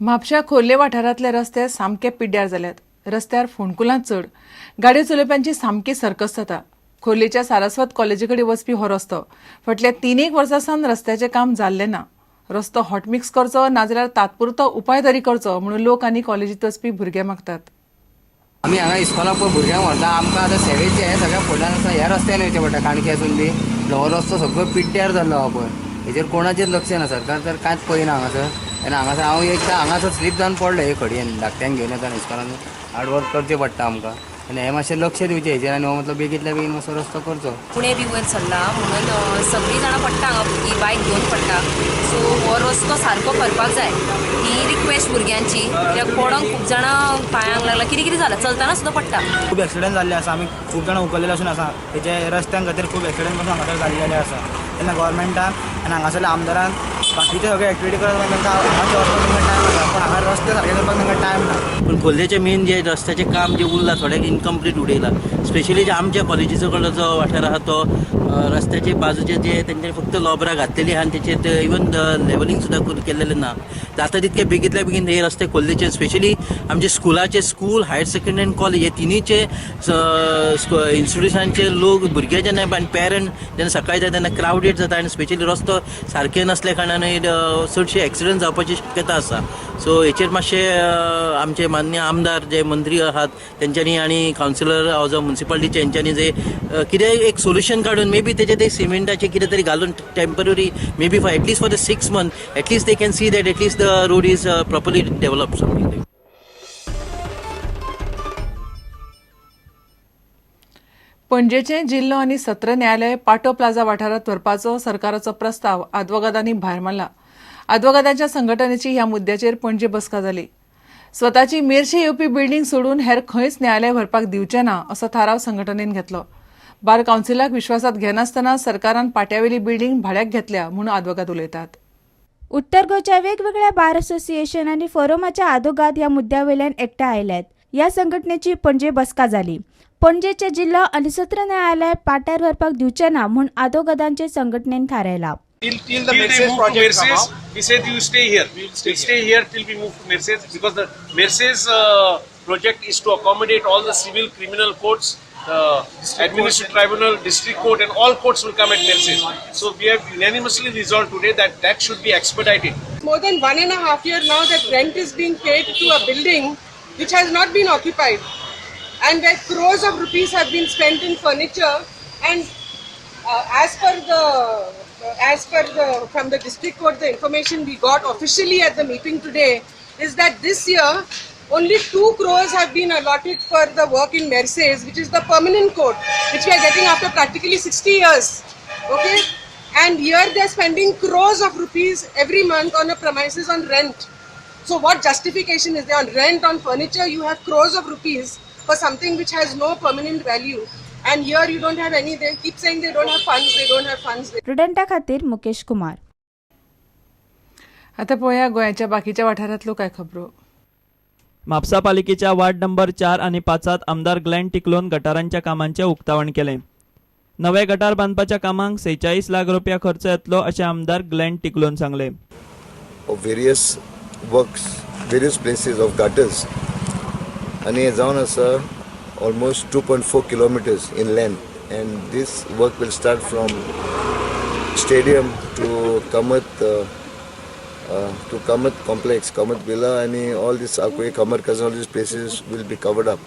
म्हापश्या खोर्ले वाठारांतले रस्ते सामके पिड्ड्यार जाल्यात. रस्त्यार फोंडकुलां चड, गाडयो चलोवप्यांची सामकी सर्कस जाता. खोर्लेच्या सारस्वत कॉलेजी कडेन वचपी हो रस्तो फाटल्या 3-1 वर्सां सावन रस्त्याचें काम जाल्लें ना. रस्तो हॉटमिक्स करचो नाजाल्यार तात्पुरतो उपाय तरी करचो म्हणून लोक आनी कॉलेजींत वचपी भुरगे मागतात. आमी हांगा इस्कॉलाक पळय भुरग्यांक व्हरता, आमकां आतां सेवेचे हे सगळ्या फुडल्यान आसा, ह्या रस्त्यान वयचें पडटा. काणके आसून बी हो रस्तो सगळो पिड्ड्यार जाल्लो आहा पळय, हेजेर कोणाचेच लक्ष ना. सरकार तर कांयच पळयना हांगासर. आनी हांगासर हांव एकदां हांगासर स्लीप जावन पडलो हे खडयेन, धाकट्यांक घेवन येताना इस्कॉलान. हार्ड वर्क करचें पडटा आमकां आनी हें मातशें लक्ष दिवचें हेजेर आनी हो मतलब बेगींतल्या बेगीन मातसो रस्तो करचो. पुणे बी वयर सरला म्हणून सगळीं जाणां पडटा हांगा, भुरगीं बायक घेवन पडटा. सो हो रस्तो सारको करपाक जाय ही रिक्वेस्ट भुरग्यांची, कित्याक पडोंक खूब जाणां पांयांक लागला, कितें कितें जालां, चलतना सुद्दां पडटा. खूब एक्सिडंट जाल्ले आसा, आमी खूब जाणां उखल्लेले आसून आसा. हेजे रस्त्यां खातीर खूब एक्सिडंट पासून हांगासर जाल्लेले आसा. तेन्ना गव्हर्मेंटान आनी हांगासरल्या आमदारान बाकीचे सगळे एक्टिविटी करपाक तांकां हांगासर वचपाक तांकां टायम आसा, पूण हांगा रस्ते सारके करपाक तांकां टायम ना. पूण खोर्लेचें मेन जे रस्त्याचें काम जें उरलां थोड्यांक इनकम्प्लीट उडयलां. स्पेशली जे आमच्या कॉलेजीचो कडलो जो वाठार आहा तो रस्त्याचे बाजूचे जे तेंच्यांनी फक्त लोबरां घातलेली आहा आनी तेचेर इवन लेवलिंग सुद्दां केल्लेलें ना. जाता तितके बेगींतल्या बेगीन हे रस्ते खोर्लेचे स्पेशली आमचे स्कुलाचे स्कूल, हायर सेकंडरी आनी कॉलेज हे तिनूयचे इन्स्टिट्युशनाचे लोक भुरगे जेन्ना आनी पेरंट जेन्ना सकाळी जाता तेन्ना क्रावडेड जाता आनी स्पेशली रस्तो सारके नासल्या कारणान चडशे एक्सिडंट जावपाची शक्यता आसा. सो हेचेर मातशें आमचे मान्य आमदार जे मंत्री आहात तेंच्यांनी आनी कावन्सिलर जावं मुन्सिपालिटीचे हेंच्यांनी जे कितेंय एक सोल्युशन काडून मे बी तेजे ते सिमेंटाचे कितें तरी घालून temporary may be for at least for the 6 months at least they can see that at least the road is properly developed something. पणजेचे जिल्लो आनी सत्र न्यायालय पाटो प्लाझा वाठारांत व्हरपाचो सरकाराचो प्रस्ताव आदवोगादांनी भायर मारला. आदवोगादांच्या संघटनेची ह्या मुद्द्याचेर पणजे बसका जाली. स्वताची मेरशे येवपी बिल्डींग सोडून हेर खंयच न्यायालय व्हरपाक दिवचें ना असो थाराव संघटनेन घेतलो. बार कावन्सिलाक विश्वासात घेनासतना सरकारान पाट्यावेली बिल्डींग भाड्याक घेतल्या म्हणून आदवोगाद उलयतात. उत्तर गोंयच्या वेगवेगळ्या बार असोसिएशन आनी फोरमाच्या आदोगाद ह्या मुद्द्यावेल्यान एकठांय आयल्यात. ह्या संघटनेची पणजे बसका जाली. पणजेचे जिल्लो आनी सत्र न्यायालय पाट्यार व्हरपाक दिवचे ना म्हूण आदोगादांचे संघटनेन थारायला. Till the Till they Merces move to project Merces, come out. We said you stay here. We'll stay We'll stay here till we move to Merces, because the Merces project is to accommodate all the civil, criminal courts, the administrative tribunal, district court, and all courts will come at Merces. So we have unanimously resolved today that that should be expedited. More than 1.5 years now that rent is being paid to a building which has not been occupied, and where crores of rupees have been spent in furniture, and as per the from the district court, the information we got officially at the meeting today is that this year only 2 crores have been allotted for the work in Merces, which is the permanent court, which we are getting after practically 60 years. Okay, and here they are spending crores of rupees every month on a premises on rent. So what justification is there on rent, on furniture? You have crores of rupees for something which has no permanent value. And here you don't have any. They keep saying they don't have funds, they don't have funds. प्रुडंटा खातीर मुकेश कुमार. आता पळोवया गोंयाच्या बाकीच्या वाठारांतल्यो काय खबरो. म्हापसा पालिकेच्या ward number 4 आनी 5 आमदार ग्लॅन टिकलोन गटारांच्या कामांचें उक्तावण केलें. नवे गटार बांदपाच्या कामांक 46 लाख रुपया खर्च येतलो अशें आमदार ग्लॅन टिकलोन सांगलें. Of various works, various places of gutters आनी हें जावन आसा almost 2.4 kilometers in length, and this work will start from stadium to Kamath, to Kamath complex, Kamath Villa, and all this Akwe, Kamar Kazan, all these places will be covered up.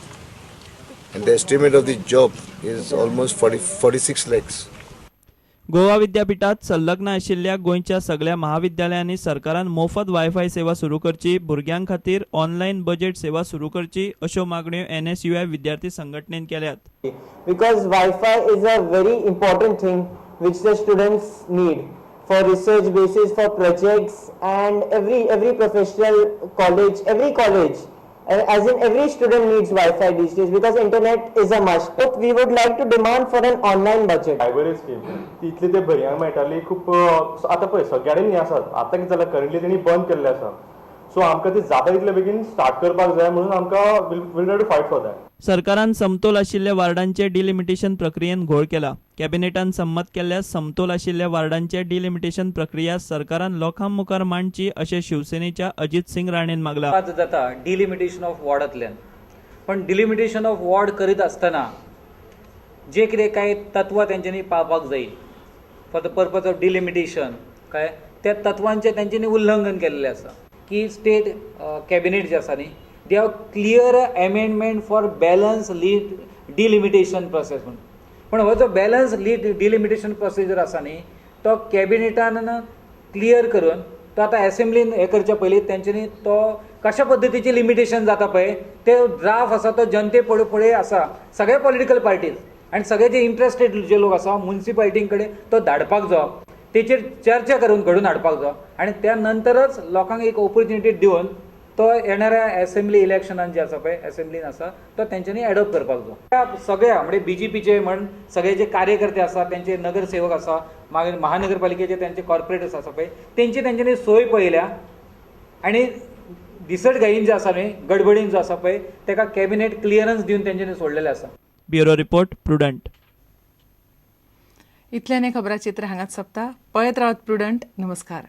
And the estimate of the job is almost 46 lakhs. Goa विद्यापीठात संलग्न आशिल्ल्या गोंयच्या सगळ्या महाविद्यालयांनी सरकारान मोफत wifi सेवा सुरू करची, भुरग्यां खातीर ऑनलायन बजेट सेवा सुरू करची अश्यो मागण्यो एनएसयूआय विद्यार्थी संघटनेन केल्यात. Because Wi-Fi is a very important thing which the students need for research basis, for projects, and every professional college, every college, as in every student needs Wi-Fi these days because internet is a must. But we would like to demand for an online budget. Library scheme ती इतली ते भुरग्यांक मेळटाली खूब. आतां पळय सगळ्या कडेन हें आसात. आतां कितें जालां, करंटली तेणी बंद केल्लें आसा. सो आमकां ती जाता तितले बेगीन स्टार्ट करपाक जाय म्हणून आमकां we'll to fight for that. सरकारान समतोल आशिल्ल्या वार्डांचे डिलिमिटेशन प्रक्रियेन घोळ केला. कॅबिनेटान संमत केल्ल्या समतोल आशिल्ल्या वार्डांचे डिलिमिटेशन प्रक्रिया सरकारान लोकां मुखार मांडची अशें शिवसेनेच्या अजित सिंग राणेन मागला. जाता डिलिमिटेशन ऑफ वॉर्डांतल्यान, पण डिलिमिटेशन ऑफ वॉर्ड करीत आसतना जे कितें कांय तत्वां तेंच्यांनी पाळपाक जाय for the purpose of delimitation, काय त्या तत्वांचें तेंच्यांनी उल्लंघन केल्लें आसा की स्टेट कॅबिनेट जें आसा न्ही, they have clear amendment for balance lead delimitation process म्हणून. पण हो जो बॅलन्स लीड डिलिमिटेशन प्रोसिजर आसा न्ही तो कॅबिनेटान क्लियर करून तो आतां एसेंब्लीन हें करच्या पयलीं तेंच्यांनी तो कशा पद्दतीचें लिमिटेशन जाता पळय ते ड्राफ्ट आसा तो जनते फुडें आसा, सगळे पॉलिटिकल पार्टीज आनी सगळे जे इंट्रस्टेड जे लोक आसा मुन्सिपालिटीं कडेन तो धाडपाक जावो, तेचेर चर्चा करून घडून हाडपाक जावो आनी त्या नंतरच लोकांक एक ऑपॉर्च्युनिटी दिवन तो येणाऱ्या एसेंब्ली इलेक्शनान जे आसा पळय एसेंब्लीन आसा तो तेंच्यांनी एडॉप्ट करपाक जाय. त्या सगळ्या म्हणजे बीजेपीचे म्हण सगळे जे कार्यकर्ते आसा, तेंचे नगरसेवक आसा, मागीर महानगरपालिकेचे तेंचे कॉर्पोरेटर्स आसा पळय तेंची तेंच्यांनी सोय पळयल्या आनी दिसट घाईन जे आसा न्ही गडबडीन जो आसा पळय तेका कॅबिनेट क्लियरन्स दिवन तेंच्यांनी सोडलेलें आसा. Bureau report, Prudent. इतल्यान हें खबराचित्र हांगाच सोंपता. पळयत रावात प्रुडंट. नमस्कार.